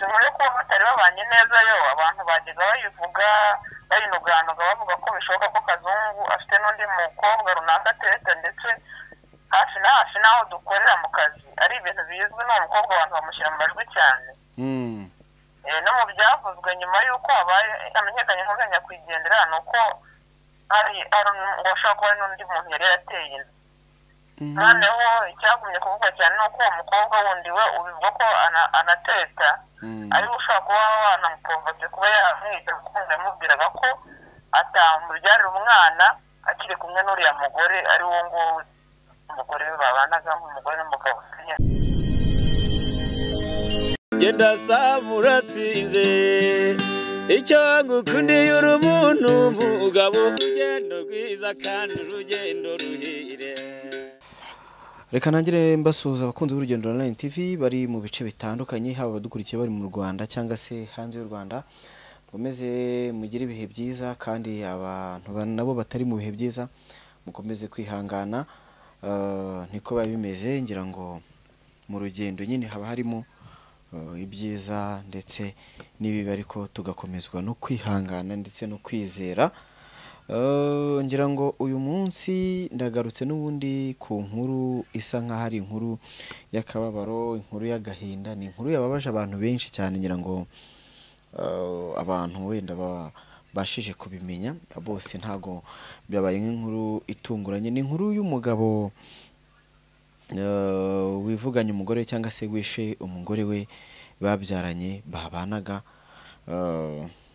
Gusa inkuru yo kuba batari babanye neza yo abantu bajyaga bayivuga bayinuganuga, bavuga ko bishoboka ko Kazungu afite n'undi mukobwa runaka atereta, ndetse hafi na hafi n'aho dukorera mu kazi ari ibintu bizwi. N'uwo mukobwa abantu bamushyira mu majwi cyane. No mu byavuzwe nyuma y'uko habaye hamenyekanye inkuru ya nyakwigendera, ni uko hari ngo ashobora kuba hari n'undi muntu yari yarateye inda. Noneho icyagumye kuvugwa cyane ni uko uwo mukobwa wundi we ubivuga ko anateta, ariwe ushobora kuba wanamuporomotse kuba yamwica, kuko yamubwiraga ko atamubyarira umwana akiri kumwe n'uriya mugore, ari wo nguwo umugore we babanaga nk'umugore n'umugabo. Genda saba uratsinze, icyo ngukundiye uri umuntu mugabo, urugendo rwiza kandi urugendo ruhire. Reka ntangire mbasuhuza abakunzi b'Urugendo Online TV bari mu bice bitandukanye, haba abadukurikiye bari mu Rwanda cyangwa se hanze y'u Rwanda. Mukomeze mugire ibihe byiza, kandi abantu nabo batari mu bihe byiza mukomeze kwihangana. Niko biba bimeze, ngira ngo mu rugendo nyine haba harimo ibyiza ndetse n'ibibi, ariko tugakomezwa no kwihangana ndetse no kwizera. Ngira ngo uyu munsi ndagarutse n'ubundi ku nkuru isa nk'aho ari inkuru y'akababaro, inkuru y'agahinda. Ni inkuru yababaje abantu benshi cyane, ngira ngo abantu wenda babashije kubimenya bose ntago byabaye nk'inkuru itunguranye. Ni inkuru y'umugabo wivuganye umugore cyangwa se wishe umugore we babyaranye, babanaga,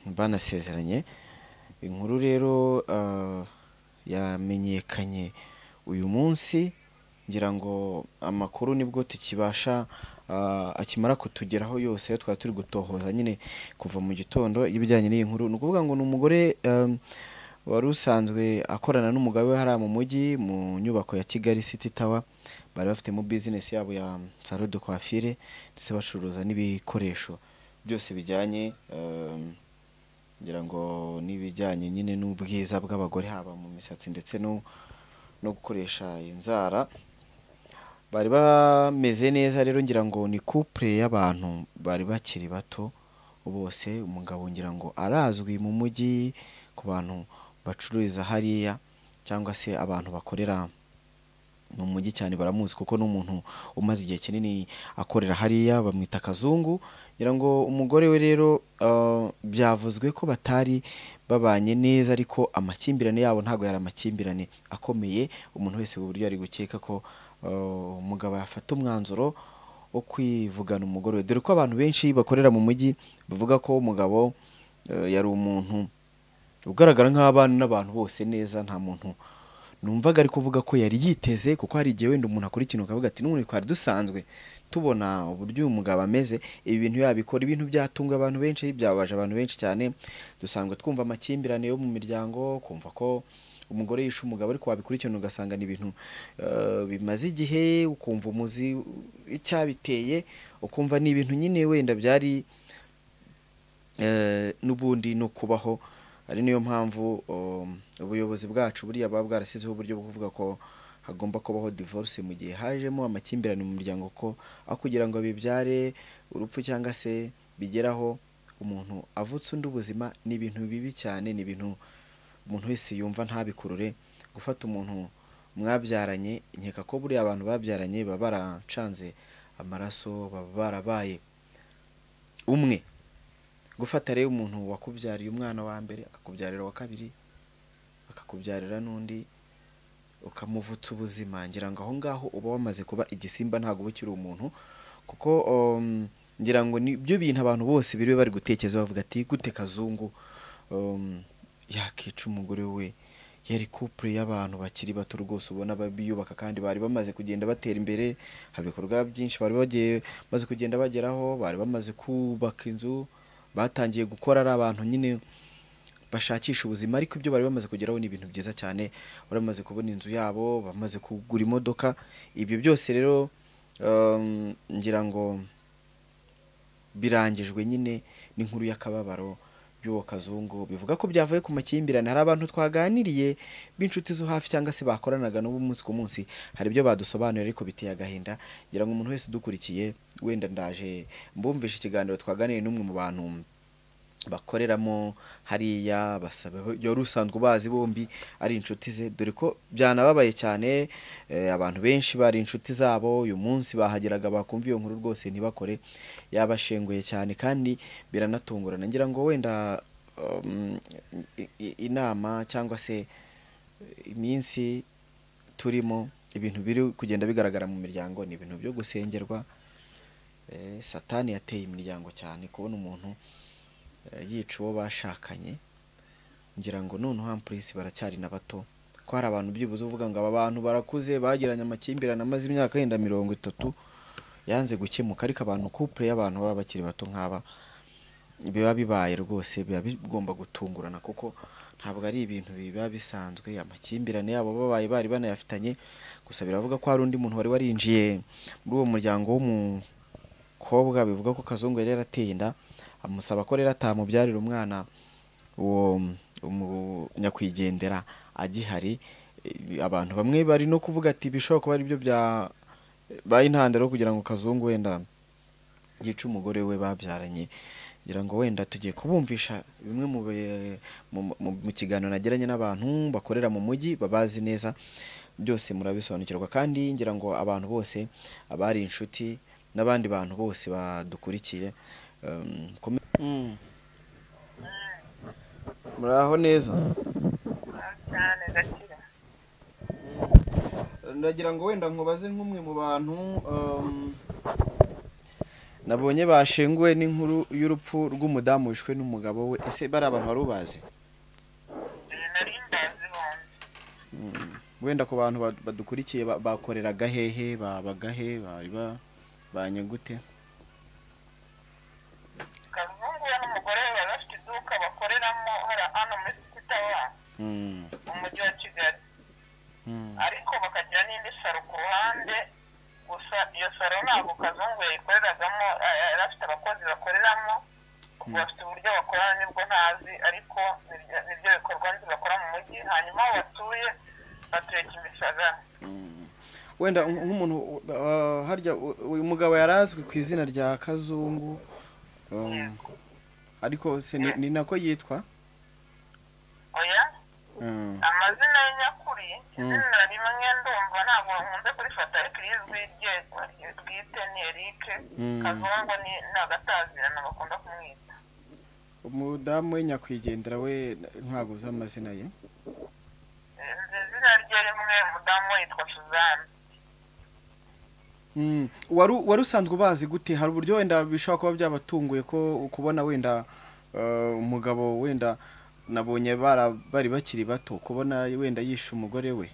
banasezeranye. Inkuru rero yamenyekanye uyu munsi, ngira ngo amakuru nibwo tukibasha akimara kutugeraho yose, ayo twari turi gutohoza nyine kuva mu gitondo y'ibijyanye n'iyi nkuru. Ni ukuvuga ngo ni umugore wari usanzwe akorana n'umugabo we hariya mu mujyi, mu nyubako ya Kigali City Tower. Bari bafitemo business yabo ya salon de coiffure, ndetse bacuruza n'ibikoresho byose bijyanye, ngira ngo n'ibijyanye nyine n'ubwiza bw'abagore, haba mu misatsi ndetse no gukoresha inzara. Bari bameze neza rero, ngira ngo ni couple y'abantu bari bakiri bato bose. Umugabo ngira ngo arazwi mu mujyi ku bantu bacururiza hariya cyangwa se abantu bakorera mu mujyi cyane baramuzi, kuko ni umuntu umaze igihe kinini akorera hariya, bamwita Kazungu. Ngira ngo umugore we rero byavuzwe ko batari babanye neza, ariko amakimbirane yabo ntago yari amakimbirane akomeye umuntu wese ku buryo yari gukeka ko umugabo yafata umwanzuro wo kwivugana umugore we, dore ko abantu benshi bakorera mu mujyi bavuga ko umugabo yari umuntu ugaragara nk'abana n'abantu bose neza. Nta muntu numvaga ari kuvuga ko yari yiteze, kuko hari igihe wenda umuntu akora ikintu akavuga ati n'ubundi twari dusanzwe tubona uburyo uyu mugabo ameze, ibi bintu yabikora. Ibintu byatunga abantu benshi, byababaje abantu benshi cyane. Dusanzwe twumva amakimbirane yo mu miryango, kumva ko umugore yishe umugabo, ariko wabikurikirana ugasanga ni ibintu bimaze igihe, ukumva umuzi icyabiteye, ukumva ni ibintu nyine wenda byari n'ubundi no kubaho. Ari niyo mpamvu ubuyobozi bwacu buriya buba bwarasizeho uburyo bwo kuvuga ko hagomba kubaho divorce mu gihe hajemo amakimbirane mu muryango, ko aho kugira ngo bibyare urupfu cyangwa se bigeraho umuntu avutse undi ubuzima, ni ibintu bibi cyane, ni ibintu umuntu wese yumva ntabikurure. Gufata umuntu mwabyaranye, nkeka ko buriya abantu babyaranye baba baracanze amaraso, baba barabaye umwe. Gufata rero umuntu wakubyariye umwana wa mbere, akakubyarira uwa kabiri, akakubyarira n'undi, ukamuvutsa ubuzima, ngira ngo aho ngaho uba wamaze kuba igisimba, ntabwo uba ukiri umuntu. Kuko ngira ngo nibyo bintu abantu bose biriwe bari gutekereza, bavuga ati gute Kazungu yakica umugore we? Yari couple y'abantu bakiri bato rwose, ubona biyubaka kandi bari bamaze kugenda batera imbere, hari ibikorwa byinshi bari bagiye bamaze kugenda bageraho, bari bamaze kubaka inzu, batangiye gukora ari abantu nyine bashakisha ubuzima, ariko ibyo bari bamaze kugeraho ni ibintu byiza cyane. Bari bamaze kubona inzu yabo, bamaze kugura imodoka. Ibyo byose rero ngira ngo birangijwe nyine n'inkuru y'akababaro by'uwo Kazungu. Bivuga ko byavuye ku makimbirane. Hari abantu twaganiriye b'inshuti zo hafi cyangwa se bakoranaga n'ubu umunsi ku munsi, hari ibyo badusobanuriye ariko biteye agahinda. Ngira ngo umuntu wese udukurikiye, wenda ndaje mbumvishe ikiganiro twaganiriye n'umwe mu bantu bakoreramo hariya, basaba yari usanzwe ubazi bombi ari inshuti ze, dore ko byanababaye cyane. Abantu benshi bari inshuti zabo uyu munsi bahageraga bakumva iyo nkuru rwose ntibakore, yabashenguye cyane kandi biranatungurana. Ngira ngo wenda inama cyangwa se iminsi turimo, ibintu biri kugenda bigaragara mu miryango ni ibintu byo gusengerwa. Satani yateye imiryango cyane, kubona umuntu yica uwo bashakanye. Ngira ngo noneho ampurisi baracyari na bato, ko hari abantu byibuze uvuga ngo aba bantu barakuze bagiranye amakimbirane amaze imyaka yenda 30 yanze gukemuka, ariko abantu couple y'abantu baba bakiri bato nk'aba biba bibaye rwose biba bigomba gutungurana, kuko ntabwo ari ibintu biba bisanzwe. Amakimbirane yabo babaye bari banayafitanye, gusa biravuga ko hari undi muntu wari warinjiye muri uwo muryango w'umukobwa, bivuga ko Kazungu yari yarateye inda, amusaba ko rero atamubyarira umwana uwo nyakwigendera agihari. Abantu bamwe bari no kuvuga ati bishobora kuba ari byo byabaye intandaro kugira ngo Kazungu wenda yice umugore we babyaranye. Ngira ngo wenda tugiye kubumvisha bimwe mu kiganiro nagiranye n'abantu bakorera mu mujyi babazi neza, byose murabisobanukirwa. Kandi ngira ngo abantu bose abari inshuti n'abandi bantu bose badukurikiye, muraho neza cyane gakira. Ndagira ngo wenda nkubaze nk'umwe mu bantu nabonye bashenguwe n'inkuru y'urupfu rw'umudamu wishwe n'umugabo we. Ese bari abantu wari ubazi? Nari mbazi bombi. Wenda ku bantu badukurikiye bakoreraga hehe, babaga he, bari babanye gute? Kazungu we n'umugore we bari bafite iduka bakoreramo hano muri City Tower mu mujyi wa Kigali, ariko bakagira n'indi saro ku ruhande. Gusa iyo saro ntabwo Kazungu yayikoreragamo, yari afite abakozi bakoreramo, bafite uburyo bakorana nibwo ntazi, ariko nibyo bikorwa nzi bakora mu mujyi. Hanyuma aho batuye Kimisagara. Wenda nk'umuntu harya uyu mugabo yarazwi ku izina rya Kazungu, ariko se ni nako yitwa? Oya, amazina ye nyakuri izina rimwe ndumva ntabwo nkunze kurifata, ariko irizwi rye bwite ni Eric. Kazungu ni agatazirano bakunda kumwita. Umudamu we nyakwigendera we ntabwo uzi amazina ye? Izina rye rimwe umudamu we yitwa Suzanne. Wari usanzwe ubazi gute? Hari uburyo wenda bishobora kuba byabatunguye ko kubona wenda umugabo wenda nabonye bari bakiri bato, kubona wenda yishe umugore we?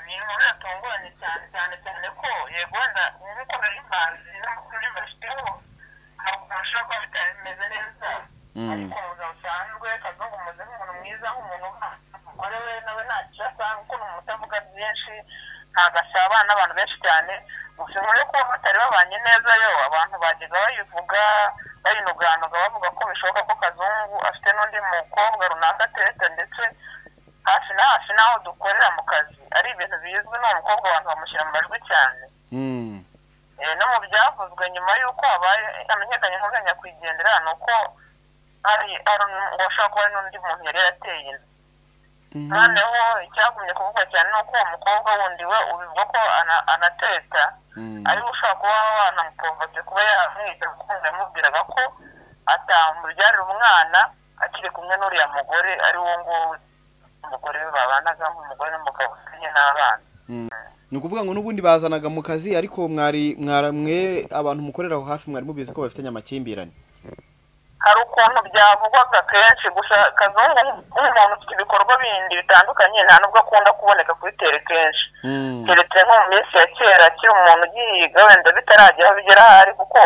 Ni inkuru yatunguranye cyane cyane cyane ko yego wenda nk'uko nari mbazi n'amakuru bafiteho ntabwo bashobora kuba bitameze neza, ariko mu buzima busanzwe Kazungu muzi nk'umuntu mwiza, nk'umuntu umugore we nawe ntacyo asanga, kuko ni umuntu utavuga byinshi, ntabwo asabana n'abantu benshi cyane. Gusa inkuru yo kuba batari babanye neza yo abantu bajyaga bayivuga bayinuganuga, bavuga ko bishoboka ko Kazungu afite n'undi mukobwa runaka atereta, ndetse hafi na hafi n'aho dukorera mu kazi ari ibintu bizwi, n'uwo mukobwa abantu bamushyira mu majwi cyane. No mu byavuzwe nyuma y'uko habaye amenyekanye nk'uko nyakwigendera, ni uko hari ngo ashobora kuba hari n'undi muntu yari yarateye inda. Noneho icyagumye kuvugwa cyane ni uko uwo mukobwa wundi we ubivuga ko anateta, ariwe ushobora kuba wanamuprovoke kuba yamwica, kuko yamubwiraga ko atamubyarira umwana akiri kumwe n'uriya mugore, ari wo nguwo umugore we babanaga nk'umugore n'umugabo ufitanye n'abana. Ni ukuvuga ngo n'ubundi bazanaga mu kazi, ariko mwari mwe abantu mukorera aho hafi mwari mubizi ko bafitanye amakimbirane? Hari ukuntu byavugwaga kenshi, gusa Kazungu nk'umuntu ufite ibikorwa bindi bitandukanye nta nubwo akunda kuboneka kuri tere kenshi, keretse nko mu minsi ya kera akiri umuntu ugiyiga wenda bitaragera aho bigera ahari, kuko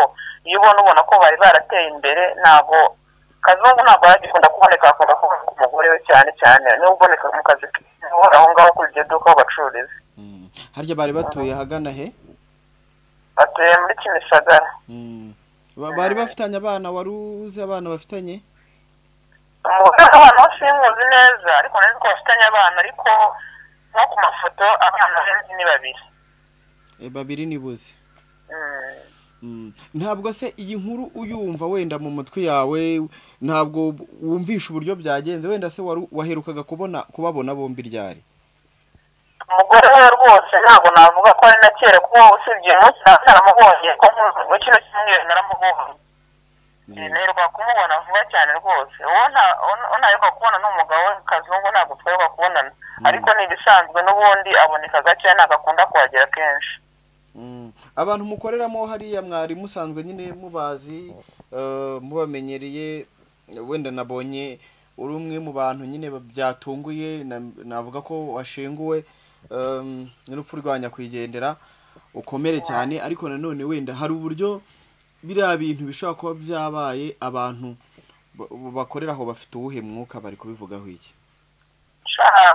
iyo ubona ko bari barateye imbere. Ntabwo Kazungu ntabwo aragikunda kuboneka, akunda kuboneka umugore we cyane cyane niwe uboneka mu kazi aho ngaho kuri iryo duka aho bacururiza. Harya bari batuye ahagana he? Batuye muri Kimisagara. Bari bafitanye abana, wari uzi abana bafitanye? Abana simuzi neza, ariko nzi ko bafitanye abana, ariko nko ku mafoto abana benshi ni babiri. Babiri ni buze. Ntabwo se iyi nkuru uyumva wenda mu mutwe yawe ntabwo wumvisha uburyo byagenze, wenda se waherukaga kubabona bombi ryari? Umugore we rwose ntabwo navuga ko ari na kera, kuko usibye umunsi naramubonye, ko mu kino cyumweru naramubonye. Naheruka kumubona vuba cyane rwose. Uwo ntaheruka kubona n'umugabo we Kazungu, ntabwo twaheruka kubonana, ariko ni ibisanzwe n'ubundi aboneka gake, ntabwo akunda kuhagera kenshi. Abantu mukoreramo hariya mwari musanzwe nyine mubazi, mubamenyereye, wenda nabonye uri umwe mu bantu nyine byatunguye, navuga ko washenguwe n'urupfu rwa nyakwigendera, ukomere cyane, ariko nanone wenda hari uburyo biriya bintu bishobora kuba byabaye, abantu bakorera aho bafite uwuhe mwuka, bari kubivugaho iki?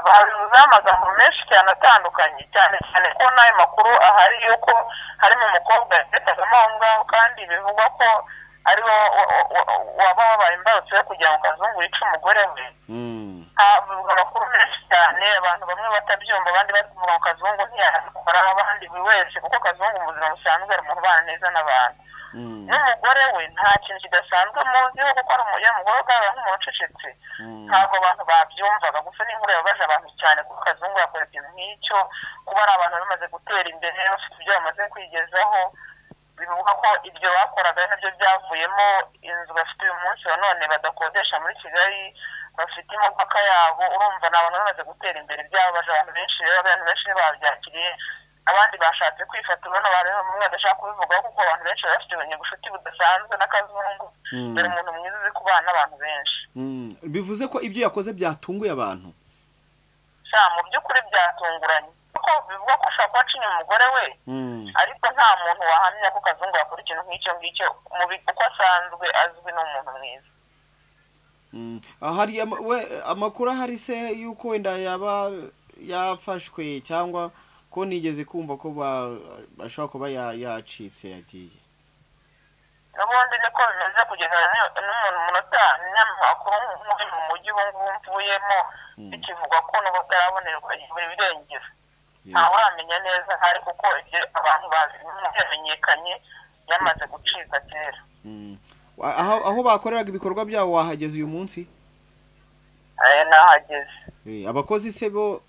Babivuzeho amagambo menshi cyane atandukanye, cyane cyane ko n'ayo makuru ahari yuko harimo umukobwa yatagamo aho ngaho, kandi bivugwa ko ariwo waba wabaye imbarutso yo kugira ngo Kazungu yice umugore we. Havugwa amakuru menshi cyane, abantu bamwe batabyumva, abandi bavuga ngo Kazungu ntiyabikora, abandi buri wese, kuko Kazungu mu buzima busanzwe ari umuntu ubana neza n'abantu. N'umugore we nta kintu kidasanzwe muziho, kuko ari umugore ugaragara nk'umuntu ucecetse, ntabwo abantu babyumvaga. Gusa n'inkuru yababaje abantu cyane, kuko Kazungu yakora ikintu nk'icyo, kuba ari abantu bamaze gutera imbere, bafite ibyo bamaze kwigezaho, bivuga ko ibyo bakoraga ari nabyo byavuyemo inzu bafite uyu munsi wa none badakodesha muri Kigali, bafite imodoka yabo. Urumva ni abantu bamaze gutera imbere, byababaje abantu benshi. Rero abantu benshi babyakiriye, abandi bashatse kwifata, ubona bamwe badashaka kubivugaho, kuko abantu benshi bari bafite ubucuti budasanzwe na Kazungu, dore umuntu mwiza uzi kubana n'abantu benshi. Bivuze ko ibyo yakoze byatunguye abantu? Mu by'ukuri byatunguranye, kuko bivuga ko ashobora kuba acinya umugore we, ariko nta muntu wahamya ko Kazungu yakora ikintu nk'icyo ngicyo, uko asanzwe azwi ni umuntu mwiza. Hari amakuru ahari se yuko wenda yaba yafashwe, cyangwa ko nigeze kumva ko bashobora kuba yacitse yagiye? N'ubundi niko bimeze kugeza n'umuntu munota n'amakuru muri mu mujyi ubu ngubu mvuyemo, bikivugwa ko n'ubu atarabonerwa ibirengero, ntawe uramenya neza ahari, kuko ibyo abantu bazi yamenyekanye yamaze gucika kera. Aho bakoreraga ibikorwa byabo wahageze uyu munsi? Nahageze. Abakozi se bo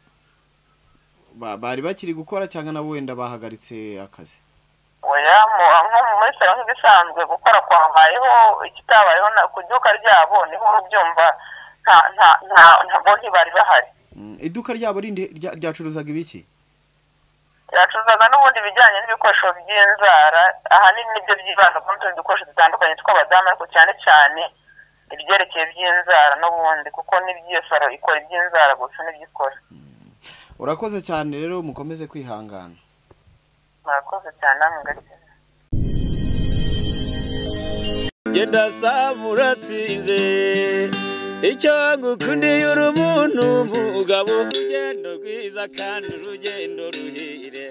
bari bakiri gukora, cyangwa nabo wenda bahagaritse akazi? Oya, nko muri salo nk'ibisanzwe gukora kwabayeho, ikitabayeho ku iduka ryabo niho urubyumva, nta ntibari bahari. Iduka ryabo rindi ryacuruzaga ibiki? Ryacuruzaga n'ubundi bijyanye n'ibikoresho by'inzara, ahanini nibyo byibanda ku tundi dukoresho dutandukanye tw'abadamu, ariko cyane cyane ibyerekeye by'inzara n'ubundi, kuko n'iby'iyo salo ikora iby'inzara gusa nibyo ikora. Urakoze cyane rero, mukomeze kwihangana. Murakoze cyane namwe gake. Genda saba uratsinze, icyo ngukundiye uri umuntu mugabo, urugendo rwiza kandi urugendo ruhire.